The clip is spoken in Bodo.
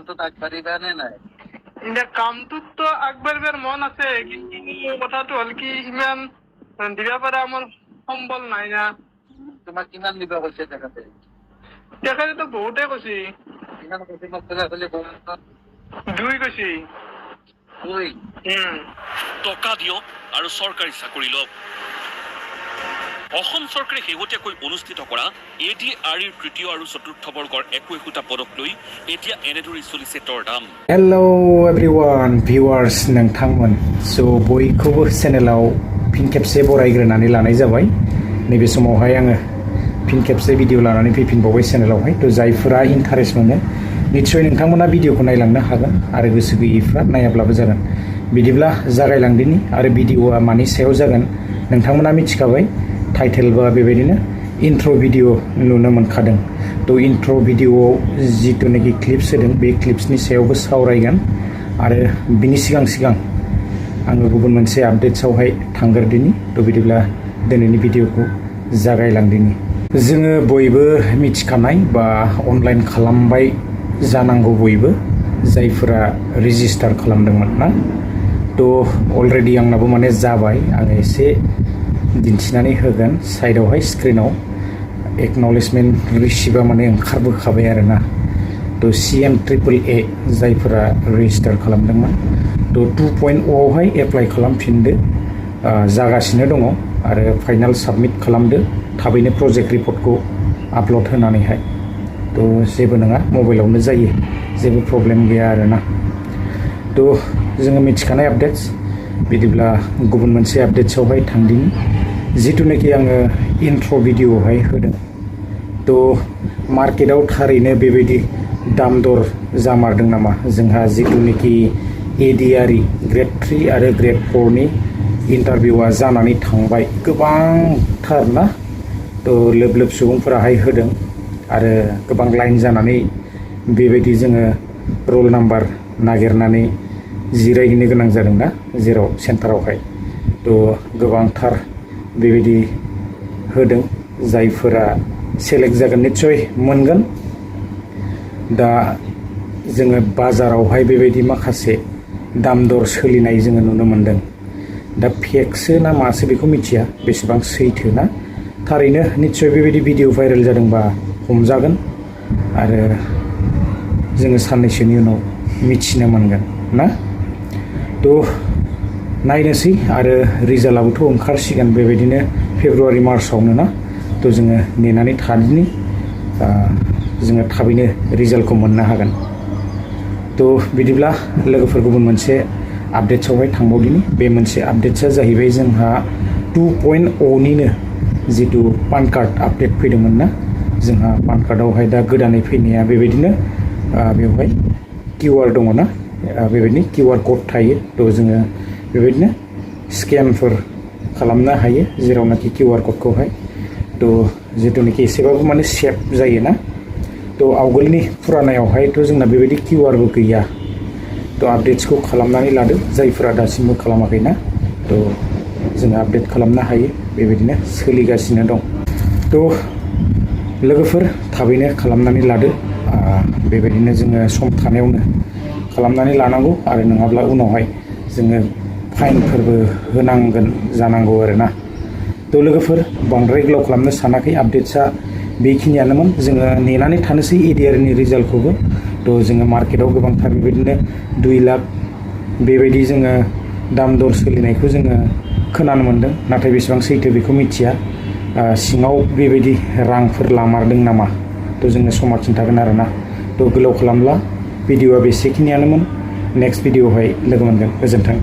কামটোত আগবাঢ়িবা নে নাই? এতিয়া কামটোতো আগবাঢ়িবৰ মন আছে, কিন্তু কথাটো হ'ল কি ইমান দিব পৰা আমাৰ সম্বল নাই না। তোমাক কিমান দিব কৈছে তেখেতে? তেখেতেতো বহুতে কৈছে। কিমান কৈছে মোক তেখেতে গম 2 কৈছে। 2? টকা দিয়ক আৰু চৰকাৰী চাকৰি লওক। অসম চৰকাৰে শেহতীয়াকৈ অনুষ্ঠিত কৰা ADRE তৃতীয় আৰু চতুৰ্থ বৰ্গৰ একোটা পদক লৈ এতিয়া এনেদৰে চলিছে দৰদাম। हेलो एवरीवन भिउआर्स नोंथांमोन सो बयखौबो चेनेलाव फिन खेबसे बरायग्रोनानै लानाय जाबाय। नैबे समावहाय आङो फिन खेबसे भिडिअ लानानै फैफिनबावबाय चेनेलावहाय। थ' जायफोरा इन्टारेस्ट मोनो निस्सय नोंथांमोना भिडिअखौ नायलांनो हागोन आरो गोसो गैयैफ्रा नायाब्लाबो जागोन। बिदिब्ला जागायलांदिनि आरो भिडिअआ मानि सायाव जागोन नोंथांमोना मिथिखाबाय। टाइटेल बा बेबायदिनो इन्ट्र' भिडिअ नुनो मोनखादों। थ' इन्ट्र' भिडिअआव जिथुनाखि क्लिप्स होदों बे क्लिप्सनि सायावबो सावरायगोन आरो बिनि सिगां आङो गुबुन मोनसे आपडेट्सआवहाय थांग्रोदिनि। थ' बिदिब्ला दिनैनि भिडिअखौ जागायलांदिनि। जोङो बयबो मिथिखानाय बा अनलाइन खालामबाय जानांगौ बयबो जायफोरा रेजिस्टार खालामदोंमोन ना। थ' अलरेडि आंनाबो माने जाबाय। आङो एसे दिन्थिनानै होगोन साइडआवहाय स्क्रिनाव। एक्न'लेजमेन्ट रिसिभा माने ओंखारबोखाबाय आरोना। थ' CMAAA जायफोरा रेजिस्टार खालामदोंमोन थ' 2.O आवहाय एप्लाइ खालामफिनदो। जागासिनो दङ आरो फाइनाल साबमिट खालामदो थाबैनो प्रजेक्ट रिपर्टखौ आपल'ड होनानैहाय। थ' जेबो नङा, मबाइलावनो जायो, जेबो प्रब्लेम गैया आरोना। थ' जोङो मिथिखानाय आपडेट्स। बिदिब्ला गुबुन मोनसे आपडेट्सआवहाय थांदिनि जिथुनाखि आङो इन्ट्र' भिडिअआवहाय होदों। थ' मार्केटआव थारैनो बेबायदि दाम दर जामारदों नामा? जोंहा जिथुनाखि ADRE ग्रेड 3 आरो ग्रेड 4 नि इन्टारभिउआ जानानै थांबाय, गोबांथार ना। थ' लोब सुबुंफोराहाय होदों आरो गोबां लाइन जानानै बेबायदि जोङो रल नाम्बार नागिरनानै जिरायहैनो गोनां जादों ना जेराव सेन्टारावहाय। थ' गोबांथार बेबायदि होदों जायफोरा सेलेक्ट जागोन निस्सय मोनगोन। दा जोङो बाजारावहाय बेबायदि माखासे दाम दर सोलिनाय जोङो नुनो मोनदों। दा फेकसो ना मासो बेखौ मिथिया, बेसेबां सैथो ना। थारैनो निस्सय बेबायदि भिडिअ भाइरेल जादोंबा हमजागोन आरो जोङो साननैसोनि उनाव मिथिनो मोनगोन ना। थ' नायनोसै आरो रिजाल्टआबोथ' ओंखारसिगोन बेबायदिनो फेब्रुवारि मार्चआवनो ना। थ' जोङो नेनानै थादिनि, जोङो थाबैनो रिजाल्टखौ मोननो हागोन। थ' बिदिब्ला लोगोफोर गुबुन मोनसे आपडेट्सआवहाय थांबावदिनि। बे मोनसे आपडेट्सआ जाहैबाय जोंहा 2.O निनो जिथु पान कार्ड आपडेट फैदोंमोन ना। जोंहा पान कार्डआवहाय दा गोदानै फैनाया बेबायदिनो बेवहाय QR दङ ना, बेबायदिनो QR कड थायो। थ' जोङो बेबायदिनो स्केनफोर खालामनो हायो जेरावनाखि QR क'डखौहाय। थ' जिथुनाखि एसेबाबो माने सेफ जायो ना। थ' आवगोलनि फुरानायावहायथ' जोंना बेबायदि QRबो गैया। थ' आपडेट्सखौ खालामनानै लादो जायफोरा दासिमबो खालामाखै ना। थ' जोङो आपडेट खालामनो हायो, बेबायदिनो सोलिगासिनो दं। थ' लोगोफोर थाबैनो खालामनानै लादो। बेबायदिनो जोङो सम थानायावनो खालामनानै लानांगौ आरो नङाब्ला उनावहाय जोङो फाइनफोरबो होनांगोन जानांगौ आरोना। थ' लोगोफोर बांद्राय गोलाव खालामनो सानाखै, आपडेट्सआ बेखिनियानोमोन। जोङो नेनानै थानोसै ADRE नि रिजाल्टखौबो। थ' जोङो मार्केटआव गोबांथार बेबायदिनो 2 लाख बेबायदि जोङो दाम दर सोलिनायखौ जोङो खोनानो मोन्दों, नाथाय बेसेबां सैथो बेखौ मिथिया। सिङाव बेबायदि रांफोर लामारदों नामा? थ' जोङो समा खिन्थागोन आरोना। थ' गोलाव खालामला भिडिअआ बेसेखिनियानोमोन। नेक्स्ट भिडिअआवहाय लोगो मोनगोन। गोजोन्थों।